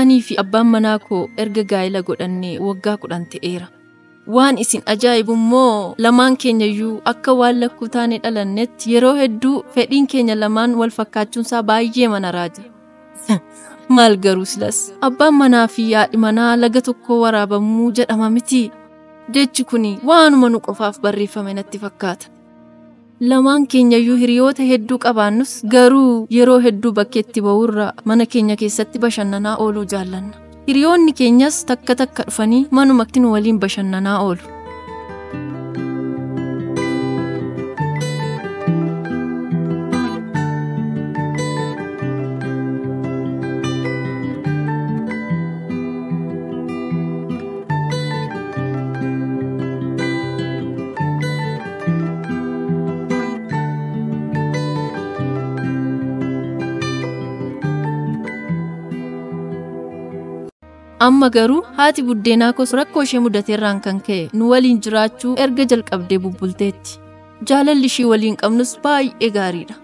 Anii fi abbaan manaa koo erga gaa'ela godhannee waggaa 10 ta'eera. Waan isin ajaa'ibu immoo lamaan keenyayyuu akka waan lakkuu taane dhalannetti yeroo hedduu fedhiin keenya lamaan wal fakkaachuunsaa baay'ee mana raaja. Maal garuu silas abbaan manaa fi haadhi manaa laga tokkoo waraabamuu jedhama miti. Jechi kun waanuma nu qofaaf barreeffame natti fakkaata. Lamaan keenyayyuu hiriyoota hedduu qabaannus garuu yeroo hedduu bakkeetti ba'uurra mana keenya keessatti bashannanaa ooluu jaallanna. Hiriyoonni keenyas takka takka dhufanii manumatti nu waliin bashannanaa oolu. Amma garuu haati buddeenaa koos rakkoo ishee mudateerraan kan ka'e nu waliin jiraachuu erga jalqabdee bubbulteetti. Jaalalli ishii waliin qabnus baay'ee gaariidha.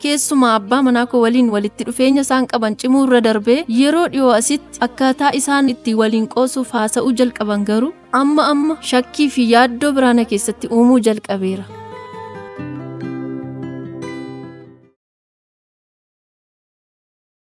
Keessumaa abbaa manaa koo waliin walitti dhufeenya isaan qaban cimuu irra darbee yeroo dhiyoo asitti akkaataa isaan itti waliin qoosuuf haasa'uu jalqaban garuu amma amma shakkii fi yaaddoo biraana keessatti uumuu jalqabeera.